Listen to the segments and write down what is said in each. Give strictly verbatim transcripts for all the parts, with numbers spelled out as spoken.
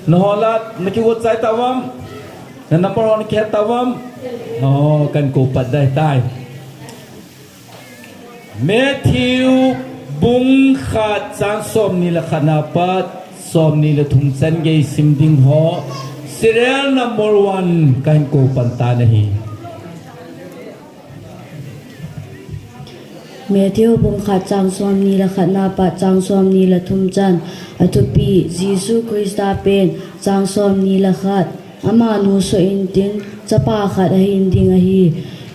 Nahola, nakigot chai tauvam? Na number hon kihet tauvam? Oh, kahin kou pat dai tai. Matthew bung khat chang somni le khat na pat somni le thum chan gei sim ding ho. Serial number one kahin kou pan tan ahi. Matthew bung khat chang somni le khat na pat chang somni le thum chan. Athupi, Jesu Christa pen, chang somni le khat. Amanu soh intin, chapa khat ahin ding ahi.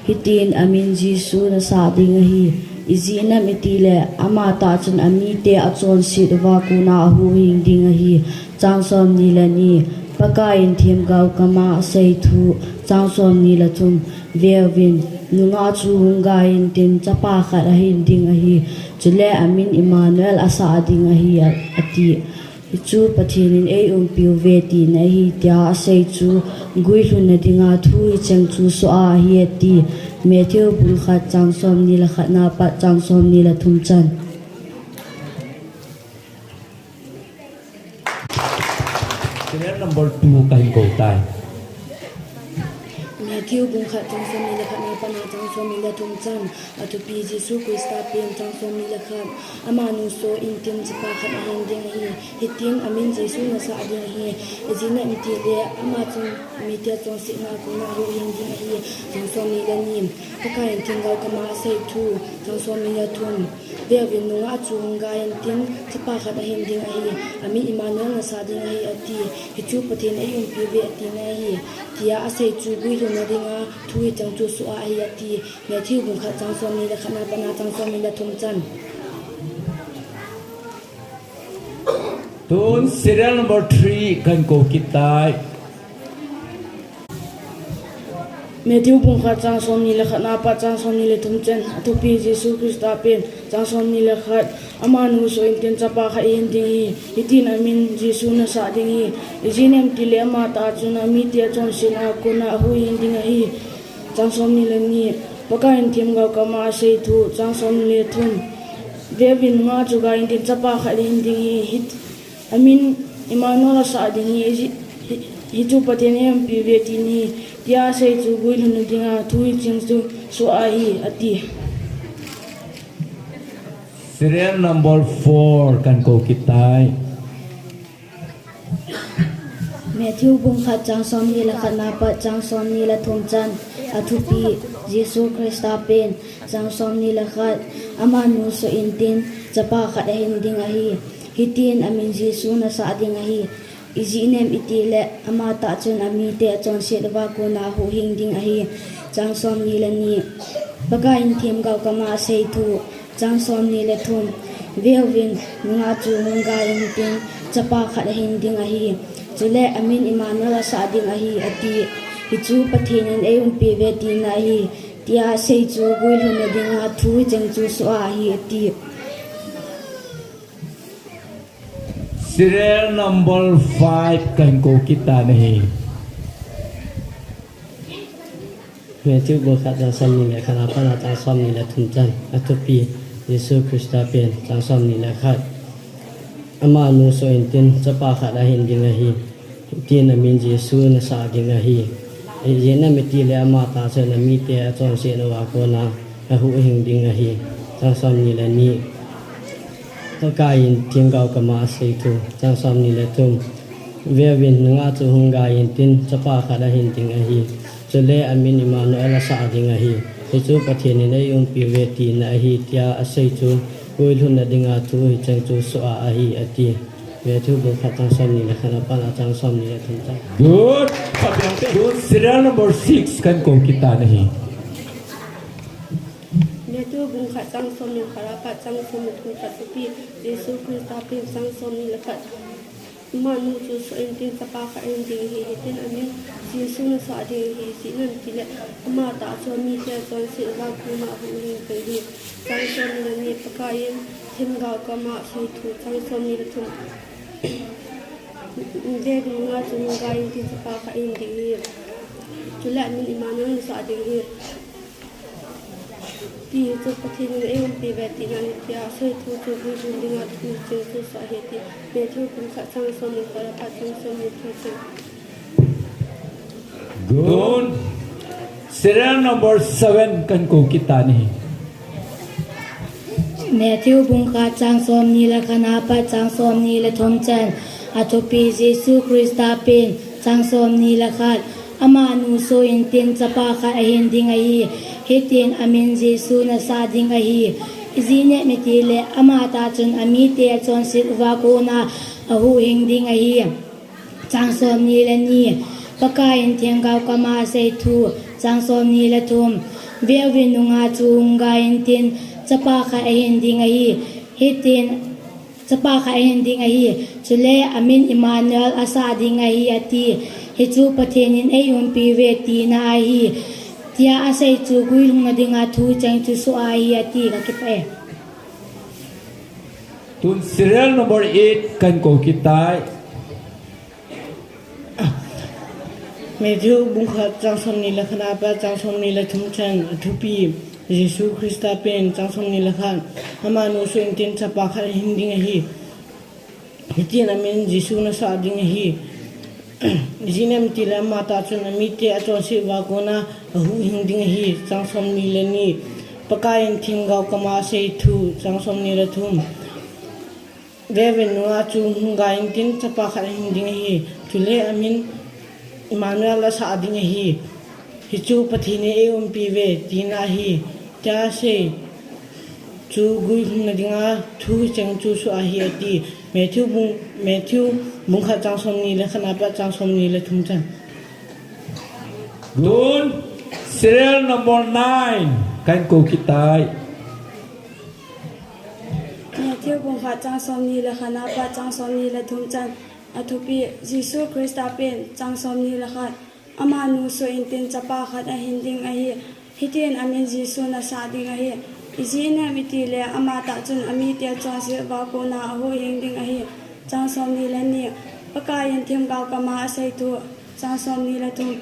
Hitin amin Jesu nasah ding ahi. Ijeh inem itile, amatah chun amite achonset uva kona ahuhhing ding ahi. Chang somni le ni. Pakaiyin themgao kama asei thu. Chang somni le thum. Veuvin, nungah chu hung gai intin chapa khat ahin ding ahi. Chule amin Immanuel asah ding ahi, a, ati. Hichu Pathen in eiumpiuve tina ahi, tia asei chu guilhunna dinga thu hicheng chu soh a ahi, ati. Matthew bung khat chang somni le khat na pat chang somni le thum chan. Serial number two kahin kou tai. Matthew bung khat chang somni le khat na pat na chang somni le thum chan. Athupi, Jesu Christa pen, chang somni le khat. Amanu soh intin chapa khat ahin ding ahi. Hitin amin Jesu nasah ding ahi. Ijeh inem itile, ama chun amite achonset uva kona ahuhhing ding ahi. Chang somni le ni. Pakaiyin themgao kama asei thu. Chang somni le thum. Veuvin, nungah chu hung gai intin chapa khat ahin ding ahi. Amin Immanuel nasah ding ahi, ati. Hichu Pathen in eiumpiuve tina ahi, tia asei chu guilhunna dinga thu hicheng chu soh a ahi, ati. Matthew bung khat chang somni le khat na pat na chang somni le thum chan. Tun serial number three kahin kou kit tai. Matthew bung khat chang somni le khat na pat chang somni le thum chan. Athupi, Jesu Christa pen, chang somni le khat. Amanu soh intin chapa khat ahin ding ahi. Hitin amin Jesu nasah ding ahi. Ijeh inem itile, amatah chun amite achonset uva kona ahuhhing ding ahi. Chang somni le ni. Pakaiyin themgao kama asei thu. Chang somni le thum. Veuvin, nungah chu gai intin chapa khat ahin ding ahi. Hit, amin Immanuel asah ding ahi, hi, hi, hichu Pathen in eiumpiuve tina ahi, tia asei chu guilhunna dinga thu hicheng chu soh a ahi, ati. Serial number four kahin kou kit tai. Matthew bung khat chang somni le khat na pat chang somni le thum chan. Athupi, Jesu Christa pen, chang somni le khat. Amanu soh intin chapa khat ahin ding ahi. Hitin amin Jesu nasah ding ahi. Ijeh inem itile, amatah chun amite achonset uva kona ahuhhing ding ahi. Chang somni le ni. Pakaiyin themgao kama asei thu. Chang somni le thum. Veuvin, nungah chu hung gai intin chapa khat ahin ding ahi. Chule amin Immanuel asah ding ahi, ati. Hichu Pathen in eiumpiuve tina ahi, tia asei chu guilhunna dinga thu hicheng chu soh a ahi, ati. Serial number five kahin kou kit tan ahi. Matthew bung khat chang somni le khat na pat na chang somni le thum chan. Athupi, Jesu Christa pen, chang somni le khat. Amanu soh intin chapa khat ahin ding ahi. Hitin amin Jesu nasah ding ahi. Ijeh inem itile, amatah chun amite achonset uva kona ahuhhing ding ahi. Chang somni le ni. Pakaiyin themgao kama asei thu. Chang somni le thum. Veuvin, nungah chu hung gai intin chapa khat ahin ding ahi. Chule amin Immanuel asah ding ahi. Hichu Pathen in eiumpiuve tina ahi, tia asei chu guilhunna dinga thu hicheng chu soh a ahi, ati. Matthew bung khat chang somni le khat na pat na chang somni le thum chan. Good. Papiang te. Good. Serial number six kahin kou kit tan ahi. Matthew bung khat chang somni le khat na pat chang somni le thum chan. Athupi, Jesu Christa pen, chang somni le khat. Amanu chu soh intin chapa khat ahin ding ahi, hitin amin Jesu nasah ding ahi, ijeh inem itile, amatah chun amite achonset uva kona ahuhhing ding ahi. Chang somni le ni. Pakaiyin themgao kama asei thu. Chang somni le thum. Veuvin, nungah chu hung gai intin chapa khat ahin ding ahi. Chule amin Immanuel nasah ding ahi. Ti chu Pathen in eiumpi ve tina ahi tia asei thu chu guilhun dinga thu cheng chu asah ahi ati. Matthew bung khat chang som ni le khat apat chang som ni le thum chan. Good. Serial number seven kan kou kit tan ahi. Matthew bung khat chang som ni le khat apat chang som ni le thum chan. Athupi Jesu Christa pen. Chang som ni le khat. Amanu soh intin chapa khat ahin ding ahi. Hitin amin Jesu nasah ding ahi. Ijeh inem itile amatah chun amite achonset uva kona ahuhhing ding ahi. Chang som ni le ni. Pakaiyin themgao kama asei thu. Chang som ni le thum. Veuvin, nungah chu hung gai intin chapa khat ahin ding ahi. Hitin chapa khat ahin ding ahi. Chule amin Immanuel asah ding ahi ati. Hichu Pathen in eiumpi ve tina ahi. Tia asei chu guilhunna dinga thu cheng chu soh ahi ati. Kakipah e. Tun serial number eight kan kou kit tai. Matthew bung khat chang som ni le khat apat chang som ni le thum chan. Athupi Jesu Christa pen. Chang som ni le khat. Amanu soh intin chapa khat ahin ding ahi. Hitin amin Jesu nasah ding ahi. Ijeh inem itile amatah chun amite achonset uva kona ahuhhing ding ahi. Chang som ni le ni. Pakaiyin themgao kama asei thu. Chang som ni le thum. Veuvin, nungah chu hung gai intin chapa khat ahin ding ahi. Chule amin Immanuel asah ding ahi. Hichu Pathen in eiumpi ve tina ahi. Tia asei chu guilhunna dinga thu cheng chu soh ahi ati. Matthew bung, Matthew bung khat chang som ni le khat apat chang som ni le thum chan. Tun serial number nine kan kou kit tai. Matthew bung khat chang som ni le khat apat chang som ni le thum chan. Athupi Jesu Christa pen. Chang som ni le khat. Amanu soh intin chapa khat ahin ding ahi. Hitin amin Jesu nasah ding ahi. Ijeh inem itile amatah chun amite achonset uva kona ahuhhing ding ahi. Chang som ni le ni. Pakaiyin themgao kama asei thu. Chang som ni le thum.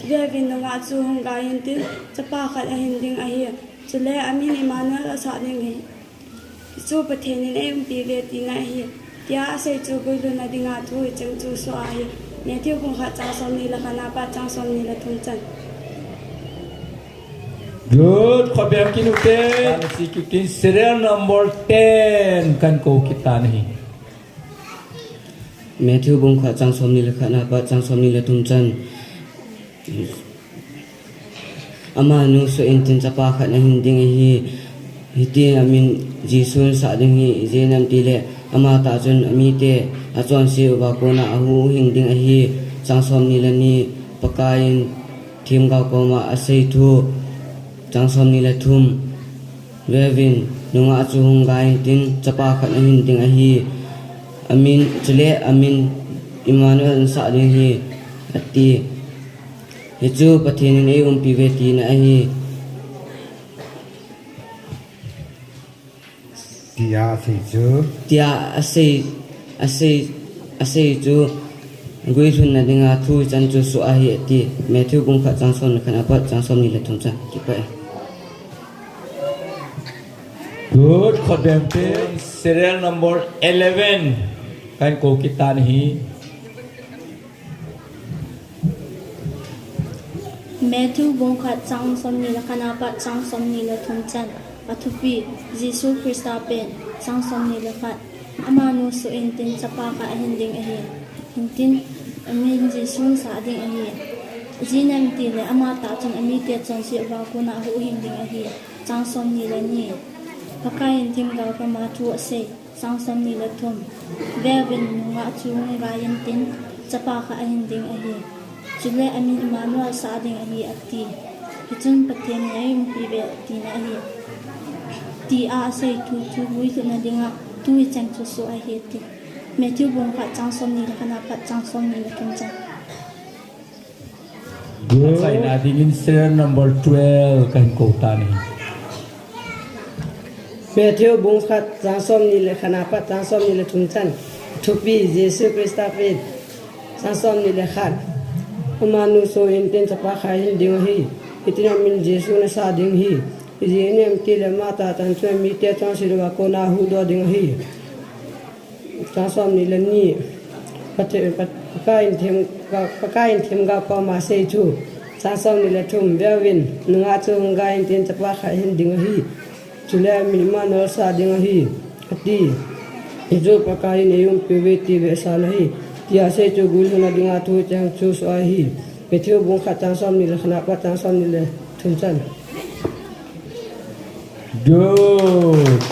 Veuvin, nungah chu hung gai intin chapa khat ahin ding ahi. Chule amin Immanuel asah ding ahi. Hichu Pathen in eiumpi ve tina ahi. Tia asei chu guilhunna dinga thu cheng chu soh ahi. Matthew bung khat chang som ni le khat apat chang som ni le thum chan. Good. Khut beng kit ute. Kan si kit in serial number ten kan kou kit tan ahi. Matthew bung khat chang som ni le khat apat chang som ni le thum chan. Amanu soh intin chapa khat ahin ding ahi. Hitin amin Jesu nasah ding ahi. Ijeh inem itile amatah chun amite achonset uva kona ahuhhing ding ahi. Chang som ni le ni. Pakaiyin themgao kama asei thu. Chang som ni le thum. Veuvin, nungah chu hung gai intin chapa khat ahin ding ahi. Amin, chule amin Immanuel nasah ding ahi ati. Hichu Pathen in eiumpi ve tina ahi. Tia asei chu. Tia asei, asei, asei chu guilhunna dinga thu cheng chu soh ahi ati. Matthew bung khat chang som ni le khat apat chang som ni le thum chan. Kipah e. Good, khut beng ute. Serial number eleven kan kou kit tan ahi. Matthew bung khat chang som ni le khat apat chang som ni le thum chan. Athupi, Jesu Christa pen. Chang som ni le khat. Amanu soh intin chapa khat ahin ding ahi. Hitin amin Jesu nasah ding ahi. Ijeh inem itile amatah chun amite achonset uva kona ahuhhing ding ahi. Chang som ni le ni. Pakaiyin themgao kama thu asei. Chang som ni le thum. Veuvin, nungah chu hung gai intin chapa khat ahin ding ahi. Chule amin Immanuel asah ding ahi ati. Hichun Pathen in eiumpi ve tina ahi. Tia asei thu chu guilhunna dinga thu cheng chu soh ahi ati. Matthew bung khat chang som ni le khat apat chang som ni le thum chan. Good. Achaina dingin serial number twelve kan kou tan ahi. Matthew bung khat chang som ni le khat apat chang som ni le thum chan. Thupi, Jesu Christa pen. Chang som ni le khat. Amanu soh intin chapa khat ahin ding ahi. Hitin amin Jesu nasah ding ahi. Ijeh inem itile ama tah tah in chun mite chonset uva kona huhdoh ding ahi. Chang somni le ni. Pathe-, Pat-, Pakai in them, Pa-, Pakai in themgao pam a asei chu. Chang somni le thum, veuvin, nungah chu hung gai intin chapa khat ahin ding ahi. Chule amin Immanuel asah ding ahi, ati. Hichu Pakai in eiumpiuve ti vetsahna ahi. Tia asei chu guilhunna dinga thu cheng chu soh ahi. Matthew bung khat chang somni le khat apat chang somni le thum chan. Good.